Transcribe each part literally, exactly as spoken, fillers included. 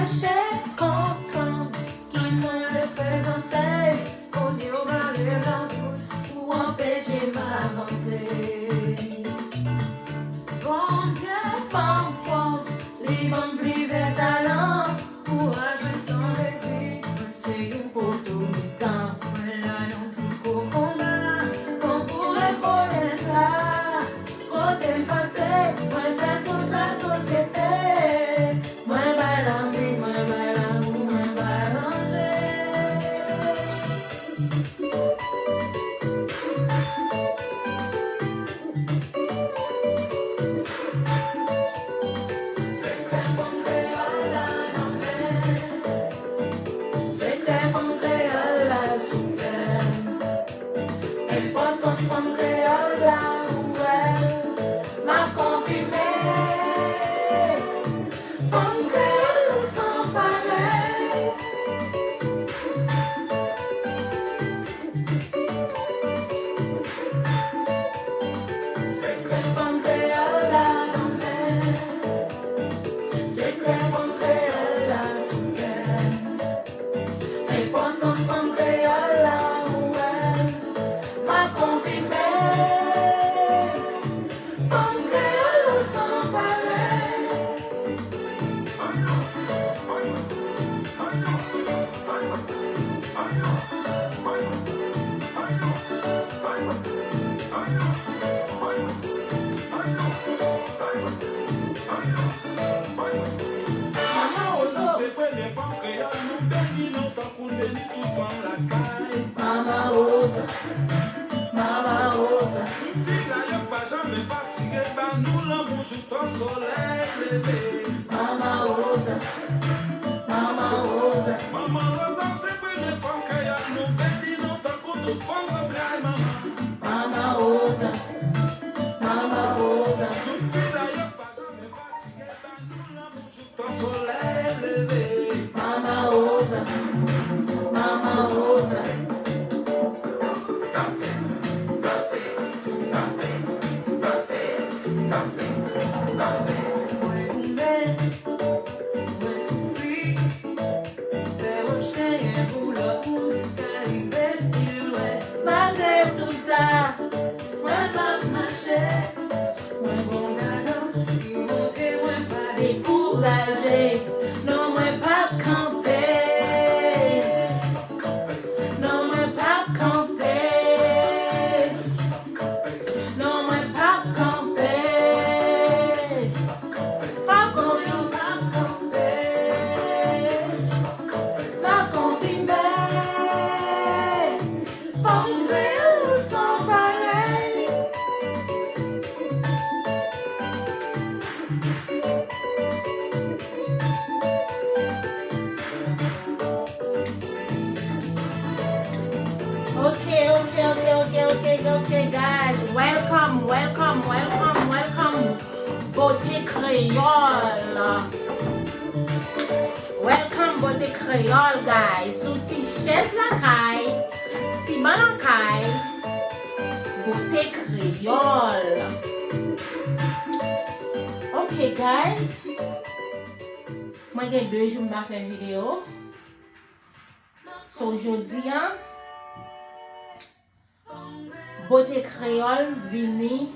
Mache kont klan ki mwen reprezante, kounye yo bare lanbouch pou anpeche m avanse. Bondye ban m fòs, li ban m plizyè talan. Kouraj mwen san mezi, mwen se yon poto mitan. Mwen la nan tout kokonba, tankou rekonesans. Kote m pase, mwen fè tout lasosyete. Mwen bay lanmou, mwen bay lanmou, mwen bay ranje. Sekrè fanm kreyòl la nan men. Sekrè fanm kreyòl la sou kè m. Enpòtans fanm kreyòl la, ou wè, m ap konfime. Fanm kreyòl nou san parèy. Sekrè fanm kreyòl la nan men. Sekrè fanm kreyòl la sou kè m. Enpòtans fanm kreyòl la, ou wè, m ap konfime. Fanm kreyòl nou san parèy. Mama Rosa. Se premye fanm kreyòl nou beni lontan. Pou n beni tout fanm lakay. Mama Rosa, Mama Rosa. Tout sila yo pa janmen fatige, ba nou lanmou joutan solèy leve. Mama Rosa, Mama Rosa. Mama Rosa se premye fanm kreyòl nou beni lontan, tankou tout fanm zantray manman. Mama Rosa, Mama Rosa. Tout sila yo pa janmen fatige, ba nou lanmou joutan solèy leve. Mama Rosa, Mama Rosa. Danse, danse, danse, danse, danse, danse. Mwen goumen, mwen soufri, fè w ap chenyen pou lòt moun ka rive pi lwen. Malgre tou sa, mwen p ap mache. Mwen gon gadans ki montre mwen pa dekouraje. Non, mwen p ap kanpe. Non, mwen p ap kanpe. Non, mwen p ap kanpe. Poko yo p ap kanpe. M ap konfime. Fanm kreyòl nou san parèy. Ok, ok, ok, ok, ok, ok, guys. Welcome, welcome, welcome, welcome. Bote Kreyòl. Welcome, Bote Kreyòl, guys. Sou ti chèz lakay, ti ban lakay, Bote Kreyòl. Ok, guys. Mwen gen de jou m pa fè videyo. So, jodi a, Bote Kreyòl vini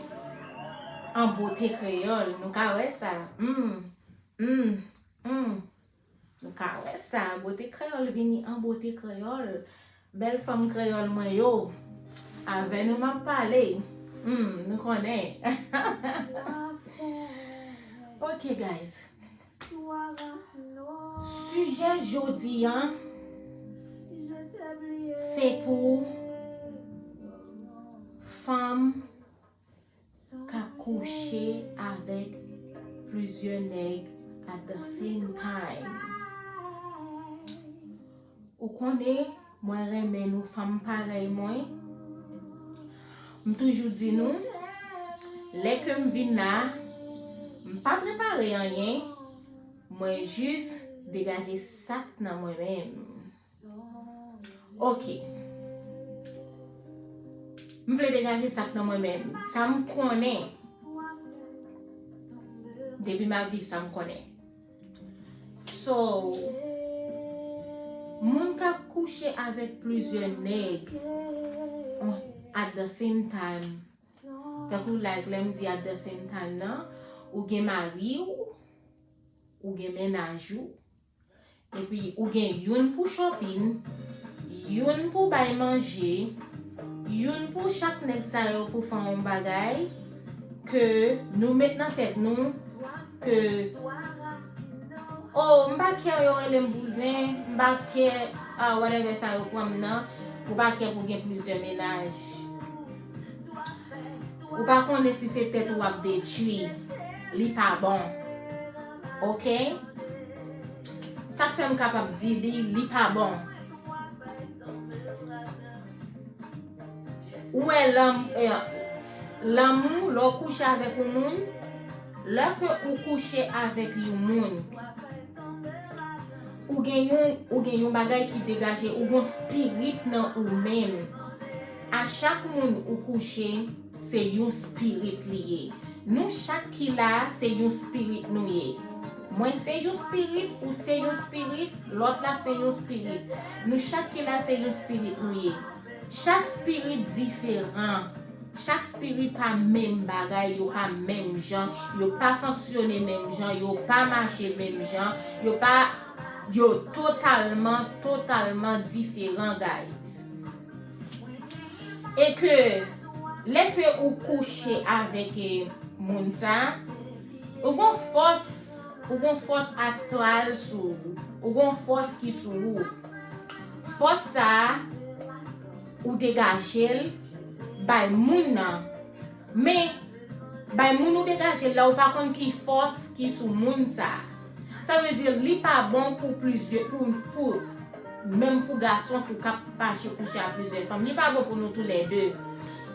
an bote kreyòl. Nou ka wè sa. Mm, mm, mm. Nou ka wè sa. Bote Kreyòl vini an bote kreyòl. Bèl fanm kreyòl mwen yo. Avè nou m ap pale. Mm, nou konnen. Ok, guys. Sijè jodi a, se pou fanm k ap kouche avèk plizyè nèg at the same time. Ou konnen, mwen renmen nou fanm parèy mwen. M toujou di nou, lè ke m vin la, m pa prepare anyen, mwen jis degaje sa k nan mwen menm. Ok. M vle degaje sa k nan mwen menm. Sa m konnen. Depi m ap viv, sa m konnen. So, moun k ap kouche avèk plizyè nèg on- at the same time, tankou like lè m di at the same time nan, ou gen mari w, ou gen mennaj ou, epi ou gen youn pou shopping, youn pou bay manje, youn pou chak nèg sa yo pou fè yon bagay ke nou met nan tèt nou ke oh, m pa kè yo rele m bouzen, m pa kè ah, whatever sa yo pran m nan, ou pa kè pou gen plizyè mennaj. Ou pa konnen si se tèt ou ap detwi. Li pa bon. Oke? Sa k fè m kapab di li, li pa bon. Ou wè lanm- eh, lanmou, lè w kouche avèk yon moun, lè ke ou kouche avèk yon moun, ou gen yon, ou gen yon bagay ki degaje, ou gen yon spirit nan ou menm. A chak moun ou kouche, se yon spirit li ye. Nou chak ki la a, se yon spirit nou ye. Mwen se yon spirit, ou se yon spirit, lòt la se yon spirit. Nou chak ki la, se yon spirit nou ye. Chak spirit diferan. Chak spirit pa menm bagay, yo pa menm jan, yo pa fonksyone menm jan, yo pa mache menm jan, yo pa, yo totalman, totalman diferan, guys. E ke lè ke ou kouche avèk eh, moun sa, ou gon fòs, ou gon fòs astral sou ou, ou gon fòs ki sou ou. Fòs sa a, ou degaje l bay moun nan. Men, bay moun ou degaje l la, ou pa konn ki fòs ki sou moun sa a. Sa vle di, li pa bon pou plizyè, pou, pou, menm pou gason tou k ap mache kouche a plizyè fanm. Li pa bon pou nou toulède.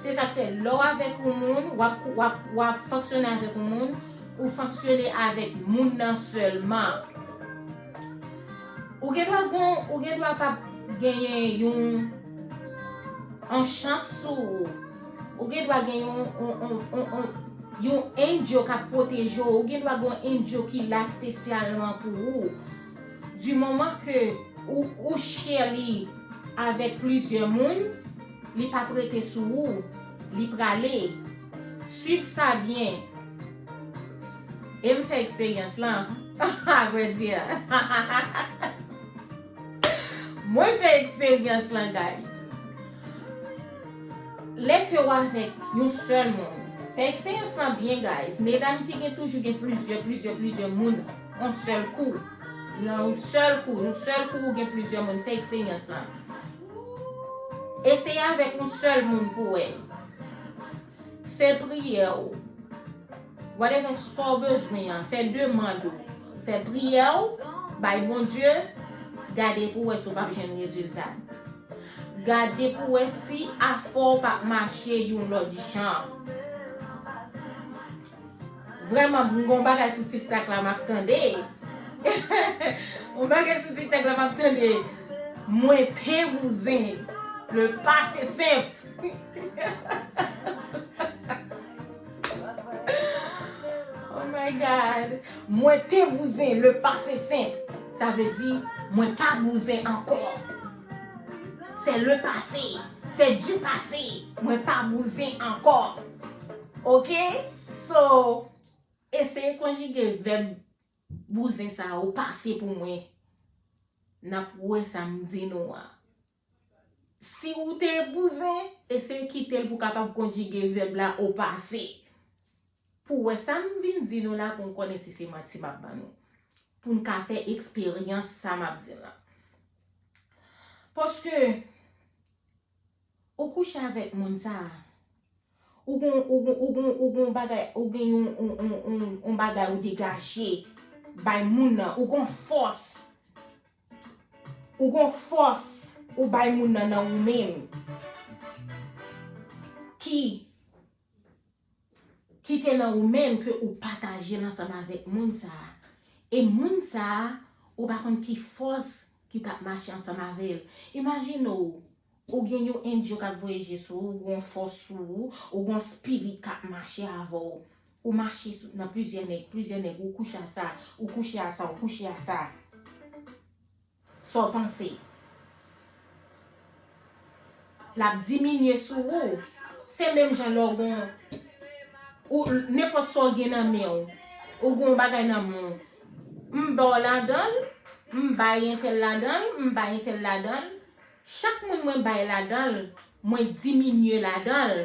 Se sa k fè, lè w avèk yon moun, w ap, w ap, w ap fonksyone avèk yon moun, ou fonksyone avèk moun nan sèlman. Ou gen dwa gon, ou gen dwa p ap genyen yon, yon chans sou ou. Ou gen dwa gen yon, yon, yon, yon, yon, yon angel k ap pwoteje w. Ou gen dwa gen yon angel ki la espesyalman pou ou. Di moman ke ou, ou share li avèk plizyè moun, li p ap rete sou ou. Li prale. Swiv sa byen. E m fè eksperyans lan, a vrè di. Mwen fè eksperyans lan, guys. Lè ke w avèk yon sèl moun, fè eksperyans lan byen, guys. Medam ki gen toujou gen plizyè, plizyè, plizyè moun, yon sèl kou. Nan yon sèl kou, yon sèl kou ou gen plizyè moun, fè eksperyans lan. Eseye avèk yon sèl moun pou wè. Fè priyè w. Whatever sa w bezwen an, fè demann ou. Fè priyè w, bay Bondye, gade pou wè si w p ap jwenn rezilta. Gade pou wè si afè w p ap mache yon lòt jan. Vrèman, m gon bagay sou TikTok la m ap tande. Yon bagay sou TikTok la m ap tande. Mwen te bouzen. Le passé simple. Oh my God. Mwen te bouzen, le passé simple. Sa vle di, mwen pa bouzen ankò. C'est le passé. C'est du passé. Mwen pa bouzen ankò. Oke? So, eseye konjige vèb bouzen sa a, ou pase pou mwen. N ap wè sa m di nou a. Si ou te bouzen, eseye kite l pou w kapab konjige vèb la o pase. Pou w wè sa m vin di nou la, pou n konnen si se manti m ap ban nou. Pou n ka fè eksperyans sa m ap di la. Paske ou kouche avèk moun sa a, ou gon, ou gon, ou gon, ou gon bagay, ou gen yon, yon, yon, yon, yon bagay ou degaje bay moun nan, ou gon fòs. Ou gon fòs ou bay moun nan nan ou menm. Ki, ki te nan ou menm ke ou pataje l ansanm avèk moun sa a. E moun sa a, ou pa konn ki fòs ki t ap mache ansanm avè l. Imajine w, ou gen yon angel k ap voye je sou ou, ou gon fòs sou ou, ou gon spirit k ap mache avè w. Ou mache sou, nan plizyè nèg, plizyè nèg, ou kouche a sa, ou kouche a sa, ou kouche a sa. Sa w panse? L ap diminye sou ou. Se menm jan lè w gon, ou, nenpòt sa w gen nan men w. Ou gon bagay nan men w. M ba w ladan l, m bay entèl ladan l, m bay entèl ladan l. Chak moun mwen bay ladan l, mwen diminye ladan l.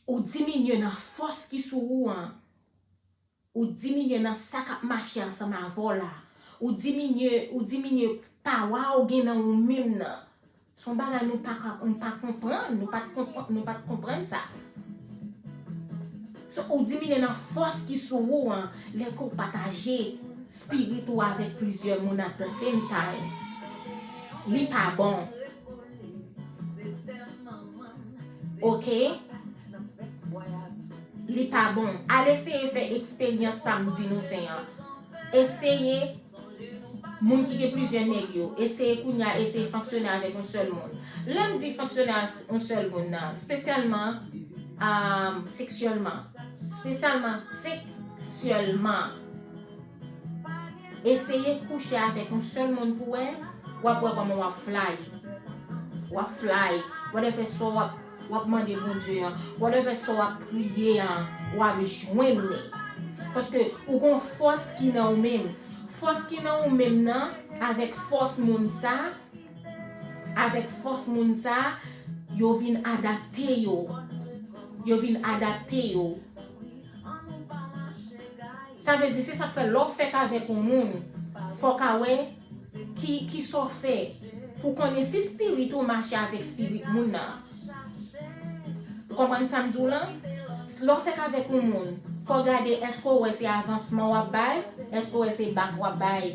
Ou diminye nan fòs ki sou ou an. Ou diminye nan sa k ap mache ansanm avè w la. Ou diminye, ou diminye pawa w gen nan ou menm nan. Se yon bagay nou pa ka, nou pa konprann, nou pa t konprann, nou pa t konprann sa. So, ou diminye nan fòs ki sou ou an, lè ke w pataje spirit ou avèk plizyè moun at the same time. Li pa bon. Oke? Li pa bon. Al eseye fè eksperyans sa m di nou fè an. Eseye moun ki gen plizyè nèg yo. Eseye kounye a, eseye fonksyone avèk yon sèl moun. Lè m di fonksyone ak yon sèl moun nan, espesyalman, um, seksyèlman. Espesyalman seksyèlman. Eseye kouche avèk yon sèl moun pou wè, w ap wè kòman w ap fly. W ap fly. Whatever sa w ap, w ap mande Bondye an, whatever sa w ap priye an, w ap jwenn li. Paske ou gon fòs ki nan ou menm. Fòs ki nan ou menm nan, avèk fòs moun sa, avèk fòs moun sa, yo vin adapte yo. Yo vin adapte yo. Sa vle di, se sa k fè lè w fèk avèk yon moun, fò w ka wè ki, ki sa w fè pou konnen si spirit ou mache avèk spirit moun nan. Ou konprann sa m di w lan? Lè w fèk avèk yon moun, fò w gade èske w wè se avansman w ap bay, èske w wè se bak w ap bay.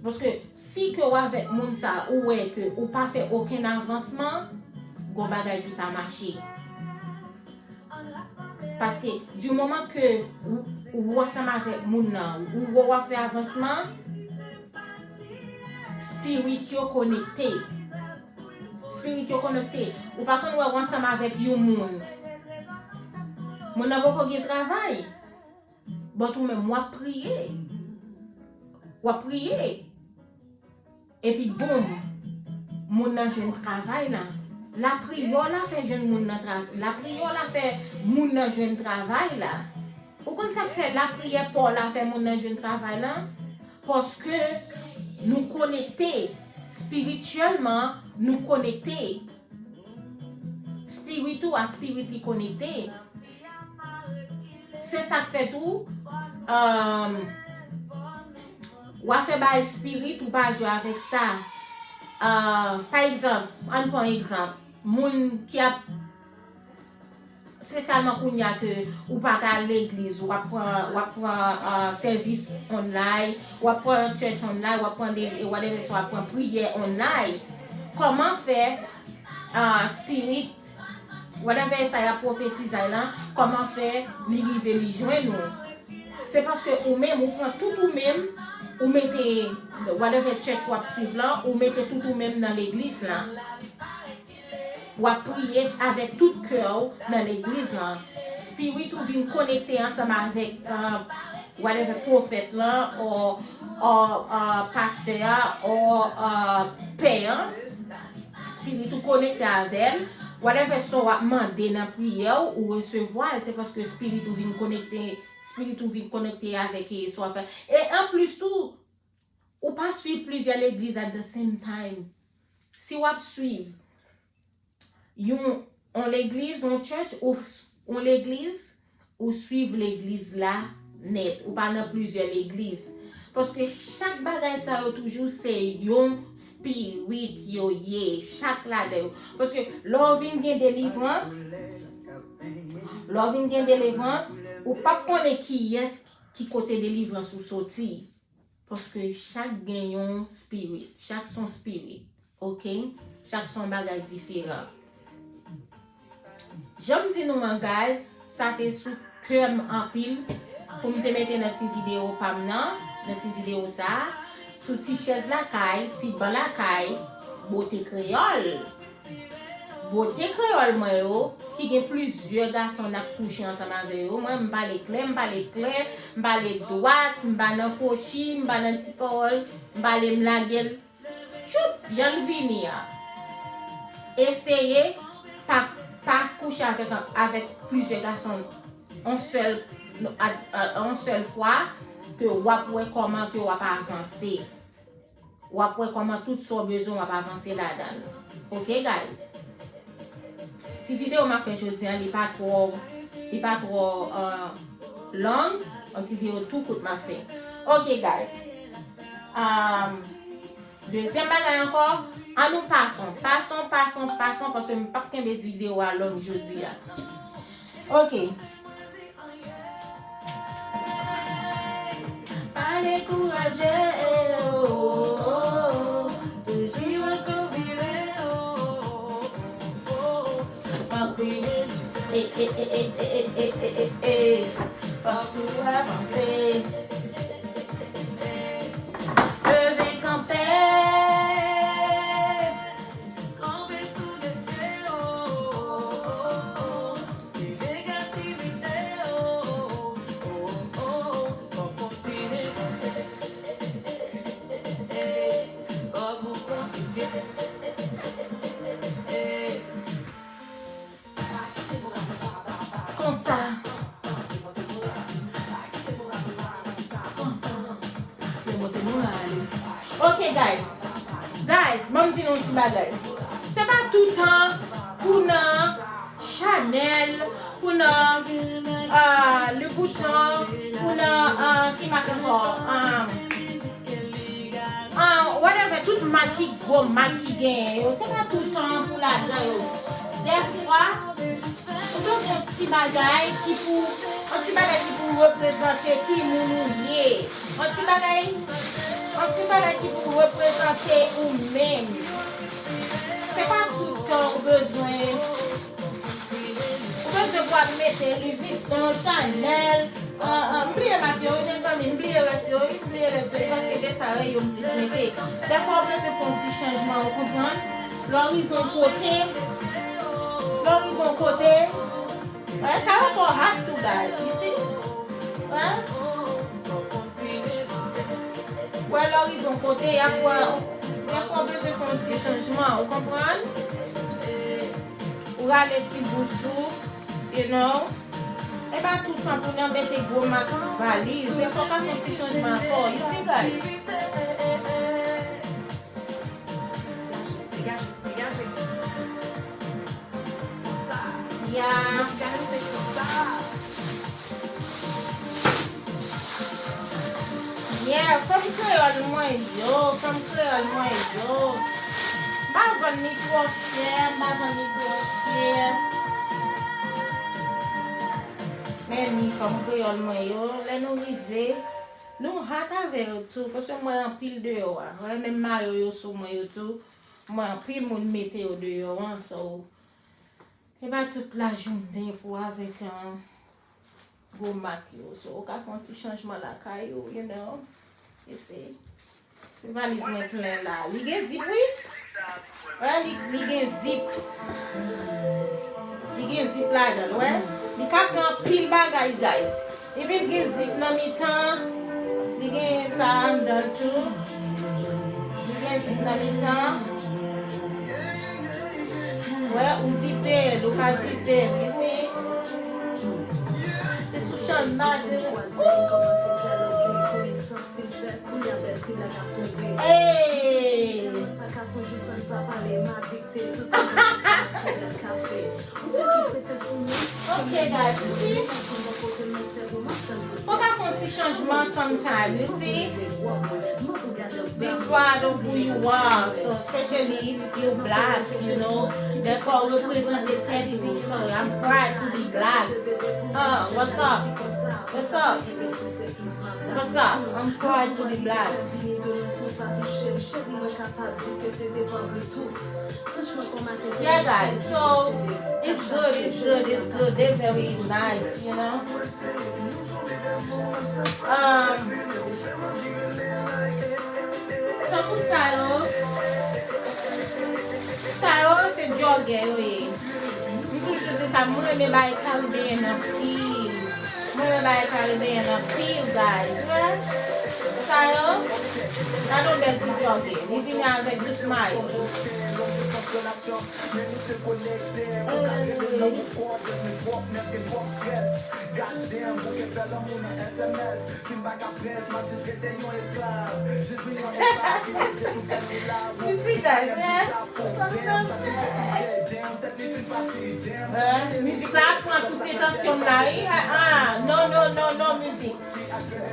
Paske si ke w avèk moun sa, ou wè ke ou pa fè okenn avansman, gon bagay ki pa mache. Paske, di moman ke ou, ou ansanm avèk moun nan, ou wè w ap fè avansman, spirit yo konekte. Spirit yo konekte. Ou pa konn wè w ansanm avèk yon moun. Moun nan poko gen travay. But ou menm, w ap priye. W ap priye. Epi boum, moun nan jwenn travay la. Lapriyè w la fè jwenn moun nan tra-, lapriyè w la fè moun nan jwenn travay la. Ou konn sa k fè lapriyè pa w la fè moun nan jwenn travay la? Paske nou konekte. Espirityèlman, nou konekte. Spirit ou a spirit li konekte. Se sa k fè tou, um, w a fè bagay spirit, ou pa jwe avèk sa. Uh, pa egzanp, ann pran egzanp, moun ki ap, espesyalman kounye a ke ou pa ka al legliz, w ap pran, w ap pran, uh, sèvis online, w ap pran church online, w ap pran le-, whatever, so w ap pran priyè online. Kòman fè, uh, spirit whatever sa y ap pwofetizay lan, kòman fè li rive li jwenn ou? Se paske ou menm, ou pran tout ou menm, ou mete, whatever church w ap swiv lan, ou mete tout ou menm nan legliz lan. W ap priye avèk tout kè w nan legliz lan. Spirit ou vin konekte ansanm avèk, uh, whatever pwofèt lan, or, or, uh, pastè a, or, uh, pè an. Spirit ou konekte avè l. Whatever sa w ap mande nan priyè w, ou resevwa l. Se paske spirit ou vin konekte, spirit ou vin konekte avèk, e, sa w ap fè. E anplis tou, ou pa swiv plizyè legliz at the same time. Si w ap swiv yon, yon legliz, yon church, ou s-, yon legliz, ou swiv legliz la nèt. Ou pa nan plizyè legliz. Paske chak bagay sa yo toujou se yon spirit yo ye. Chak ladan yo. Paske lè w vin gen delivrans, lè w vin gen delivrans, ou p ap konnen kiyès ki kote delivrans ou soti. Paske chak gen yon spirit, chak son spirit, oke? Chak son bagay diferan. Jan m di nou an, guys, sa te sou kè m anpil pou m te mete nan ti videyo pa m nan, nan ti videyo sa a, sou ti chèz lakay, ti ban lakay, bote kreyòl. Bote kreyòl mwen yo, ki gen plizyè gason n ap kouche ansanm avè yo. Mwen, m pale klè, m pale klè, m pale dwat, m pa nan kwochi, m pa nan ti pawòl, m pale, m lage l. Tchoup, jan l vini a. Eseye pa, pa kouche avèk, avèk plizyè gason yon sèl, a, a, yon sèl fwa, ke w ap wè kòman ke w ap avanse. W ap wè kòman tout sa w bezwen w ap avanse ladan l. Ok, guys? Ti videyo m ap fè jodi a, li pa twò, li pa twò, euh, long. Yon ti videyo tou kout m ap fè. Ok, guys. Um, dezyèm bagay ankò, ann nou pason, pason, pason, pason, paske m p ap kenbe videyo a long jodi a. Ok. Pa dekouraje, oh, oh, oh, oh. Toujou rekonstwi, oh, oh, oh, oh. Kontinye. Eh, eh, eh. Fòk nou avanse. Leve kanpe. Kanpe sou de pye, oh, oh, oh, oh. Negativite, oh, oh, oh, oh. Fòk kontinye vanse. Fòk nou kontinye. Konsa. Konsa. Fè monte nou ale. Ok, guys. Guys, ban m di nou yon ti bagay. Se pa toutan pou nan Chanel, pou nan, ah, Louboutin, pou nan, ah, ki mak ankò? Ah, ah, whatever, tout mak ki gwo mak ki genyen yo, se pa toutan pou ladan yo. Dèfwa, ou bezwen yon ti bagay ki pou, yon ti bagay ki pou reprezante ki moun ou ye. Yon ti bagay, yon ti bagay ki pou reprezante ou menm. Se pa toutan ou bezwen, ou bezwen pou ap mete Louis Vuitton, Chanel, ah, ah, m bliye mak yo, wi, mezanmi, m bliye rès yo, wi, m bliye rès yo, wi, paske de sa, wi, yo m plis mete. Dèfwa ou bezwen fè yon ti chanjman, ou konprann? Lè w rive yon kote, lè w rive yon kote, wè, sa yo fè w hot tou, guys, you see? Wè? Wè, lè w rive yon kote, y ap wè, dèfwa w bezwen fè yon ti chanjman, ou konprann? Ou rale ti bous ou, you know? E pa toutan pou nan mete gwo mak valiz, dèfwa w ka fè yon ti chanjman ankò, you see, guys? Degaje, degaje. Konsa. Ya. N ap gade se konsa. Yeah, fanm kreyòl mwen yo, fanm kreyòl mwen yo. M pa vann ni twò chè, m pa vann ni twò chè. Men ni fanm kreyòl mwen yo, lè nou rive, nou hot avè yo tou, paske m wè anpil deyò a. Wè, menm mayo yo sou mwen yo tou. M wè anpil moun mete yo deyò an, so, e pa tout lajounen pou avèk, um, gwo mak yo. So, ou ka fè yon ti chanjman lakay ou, you know. You see? Se valiz mwen plen la. Li gen zip, wi. Wè, li, li gen zip. Li gen zip ladan l, wè. Li ka pran anpil bagay, guys. Epi l gen zip nan mitan. Li gen sa anndan l tou. Li gen zip nan mitan. Wè, ou zipe l, ou pa zipe l, you see? Se sou chanm mad. Hey! Ok, guys, you see? Ou ka fè yon ti chanjman sometime, you see? Be proud of who you are, so especially if you black, you know. Dèfwa ou reprezante tèt ou, so I'm proud to be black. Uh, what's up? What's up? What's up? I'm proud to be black. Yeah, guys, so it's good, it's good, it's good. They're very nice, you know. Um, tankou sa yo, sa yo se jogger yo ye. Mwen renmen bagay karibeyen anpil. Mwen renmen bagay karibeyen anpil, guys. Wè? Sa yo, gade yon bèl ti jòge. Li vini avèk tout mayo. Isi, guys, wè. Sa m danse. Mizik la ap pran tout entansyon m la, wi. Ah, non, non, non, non, mizik.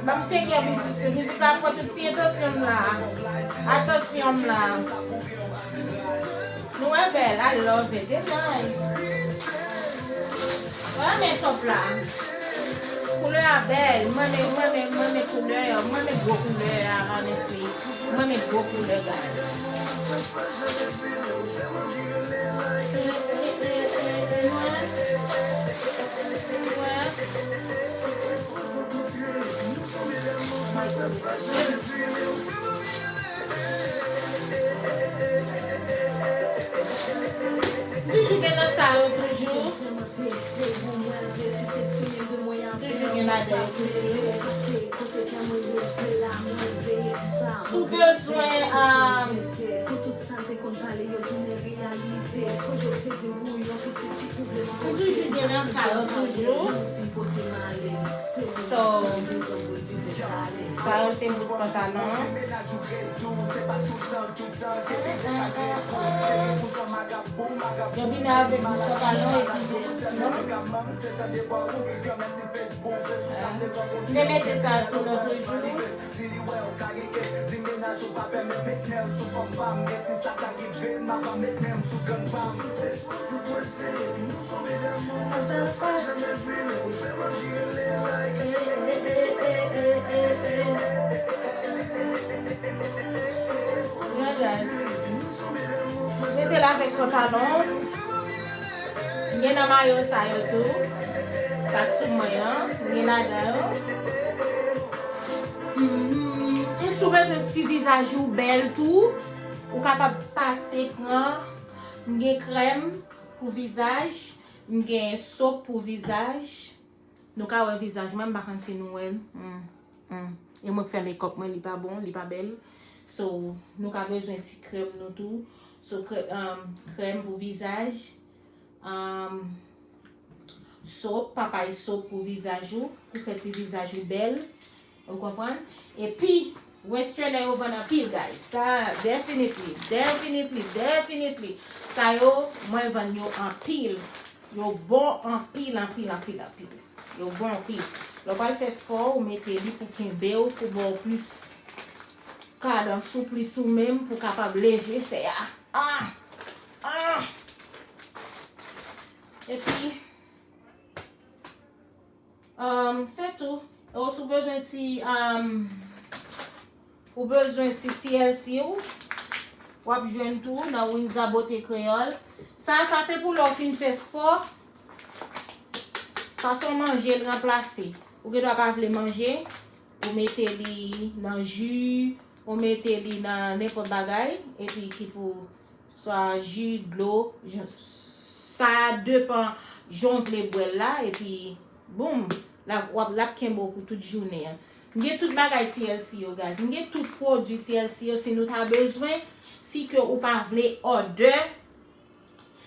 Ban m teke mizik, mizik la ap pran tout ti entansyon m la. Atansyon m la. Nou wè bèl, I love it, it nice. Mwen renmen top la. Koulè a bèl, mwen renmen, mwen renmen, mwen renmen koulè yo, mwen renmen gwo koulè a, honestly. Mwen renmen gwo koulè, guys. Toujou gen nan sa yo, toujou. Toujou gen ladan yo, toujou. Si w bezwen, ah, Ou toujou gen nan sa yo toujou. So, sa yo se bout pantalon. Yo vini avèk bout pantalon epi vès, non? M te mete sa pou nou toujou. Mete l avèk pantalon. Gen nan mayo sa yo tou. Sa k sou mwen an, gen ladan yo. Mhm. Si w bezwen ti vizaj ou bèl tou, ou kapab pase pran. M gen krèm pou vizaj, m gen sop pou vizaj. Nou ka wè vizaj mwen, m pa konn si nou wè l. Hmm, hmm. E mwen k fè makeup mwen, li pa bon, li pa bèl. So, nou ka bezwen ti krèm nou tou. So, krè-, um, krèm pou vizaj. Um, sop, papay sop pou vizaj ou, pou fè ti vizaj ou bèl. Ou konprann? Epi, Westerner yo vann anpil, guys. Sa, definitely, definitely, definitely. Sa yo, mwen vann yo anpil. Yo bon anpil, anpil, anpil, anpil. Yo bon anpil. Lè w pral fè spò, ou mete li pou kenbe w, pou ba w plis kadans ou, plis ou menm, pou kapab leve fè a. Ah! Ah! Epi, um, se tou. Ou si w bezwen ti, um, ou bezwen ti T L C w, w ap jwenn tou nan Winza Bote Kreyòl. Sa, sa se pou lè w fin fè spò. Sa se yon manje l ranplase. Ou gen dwa pa vle manje, ou mete li nan ji, ou mete li nan nenpòt bagay, epi ki pou swa ji, dlo, jan, sa depan jan w vle bwè l la, epi boum, l ap, w ap, l ap kenbe w pou tout jounen an. M gen tout bagay T L C yo, guys. M gen tout pwodui T L C yo, si nou ta bezwen, si ke ou pa vle òdè,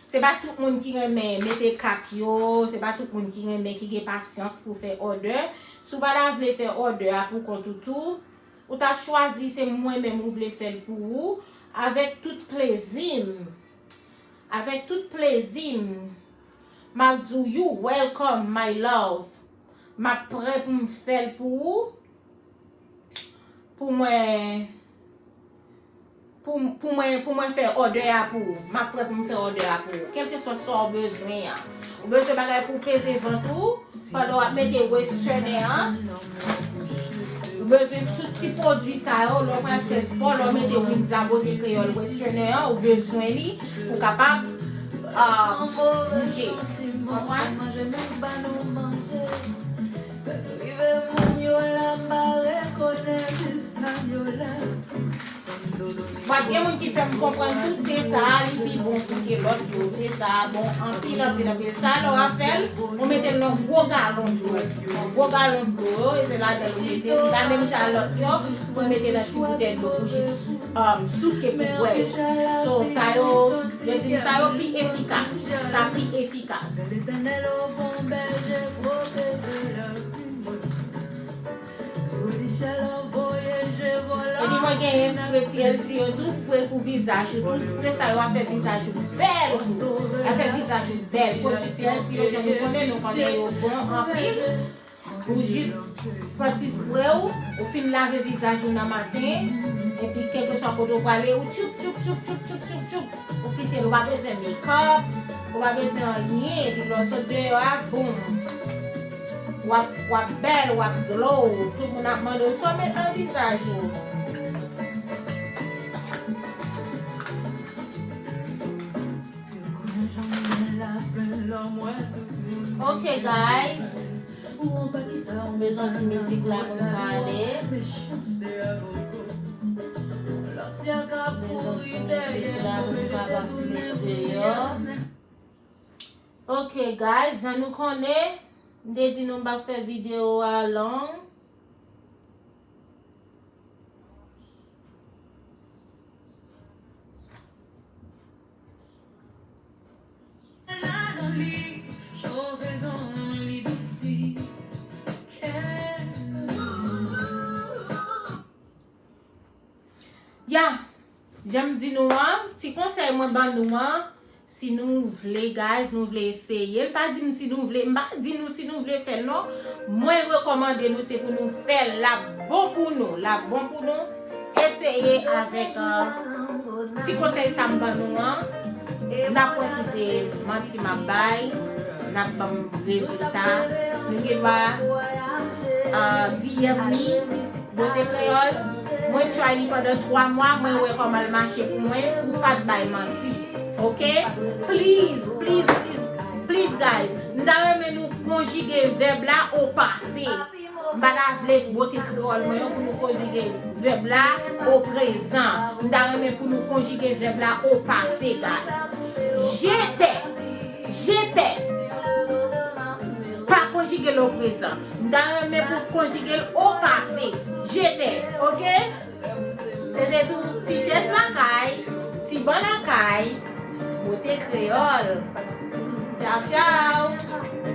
se pa tout moun ki renmen mete kat yo, se pa tout moun ki renmen, ki gen pasyans pou fè òdè. Si w pa ta vle fè òdè a pou kont ou tou, ou ta chwazi se mwen menm ou vle fè l pou ou, avèk tout plezi m. Avèk tout plezi m. M ap di w, you welcome, my love. M ap prè pou m fè l pou ou. Pou mwen, pou, pou mwen, pou mwen fè òdè a pou ou. M ap prè pou m fè òdè a pou ou. Kèlkeswa sa w bezwen an. Ou bezwen bagay pou w peze vant ou, pandan w ap mete Westerner an. Ou bezwen tout ti pwodui sa yo, lè w pral fè spò, lè w mete Winza Bote Kreyòl Westerner an, ou bezwen li pou w kapab, ah, bouje. Konprann? Sa k rive moun yo la, m pa rekonèt Espanyòl la. Sa m Bon, gen moun ki fè m konprann tou te sa a, li pi bon tou ke lòt yo. Te sa a bon anpil, anpil, anpil. Sa a, lè w ap fè l, ou mete l nan gwo galon dlo. Nan gwo galon dlo yo, e se ladan l ou mete l. Li pa menm jan lòt yo, pou w mete nan ti boutèy dlo pou jis, um, souke pou bwè. So, sa yo, yo di m sa yo pi efikas. Sa pi efikas. Epi mwen genyen spre T L C yo tou, spre pou vizaj ou tou, spre sa yo ap fè vizaj ou bèl tou. Ap fè vizaj ou bèl. Pwodui T L C yo, jan nou konnen, nou konnen yo bon anpil. Ou jis pran ti spre w, ou fin lave vizaj ou nan maten, epi kèlkeswa kote w prale, ou tchoup, tchoup, tchoup, tchoup, tchoup, tchoup, tchoup. Ou kite l, ou pa bezwen makeup, ou pa bezwen anyen, epi lè w sot deyò a, boum. W ap, w ap bèl, w ap glow. Tout moun ap mande w sa w met nan vizaj ou. Ok, guys. M bezwen ti mizik la pou m pale. M bezwen ti mizik la pou m kapab met deyò. Ok, guys, jan nou konnen, m te di nou m p ap fè videyo a long. Ya, jan m di nou an, ti konsèy mwen ban nou an, si nou vle, guys, nou vle eseye l, pa di m si nou vle, m pa di nou si nou vle fè l non. Mwen rekòmande nou, se pou nou fè l, l ap bon pou nou, l ap bon pou nou. Eseye avèk, uh, ti konsèy sa m ban nou an. N ap wè si se manti m ap bay, n ap ban m rezilta. Nou gen dwa, uh, D M me, Bote Kreyòl, mwen try li pandan twa mwa, mwen wè kòman l mache pou mwen, ou pa t bay manti. Ok? Please, please, please, please, guys. M ta renmen nou konjige vèb la o pase. M pa ta vle Bote Kreyòl mwen yo pou nou konjige vèb la o prezan. M ta renmen pou nou konjige vèb la o pase, guys. J'étais. J'étais. Pa konjige l o prezan. M ta renmen pou konjige l o pase. J'étais, ok? Se te tou ti chèz lakay, ti ban lakay, Bote Kreyòl. Tchaw, tchaw.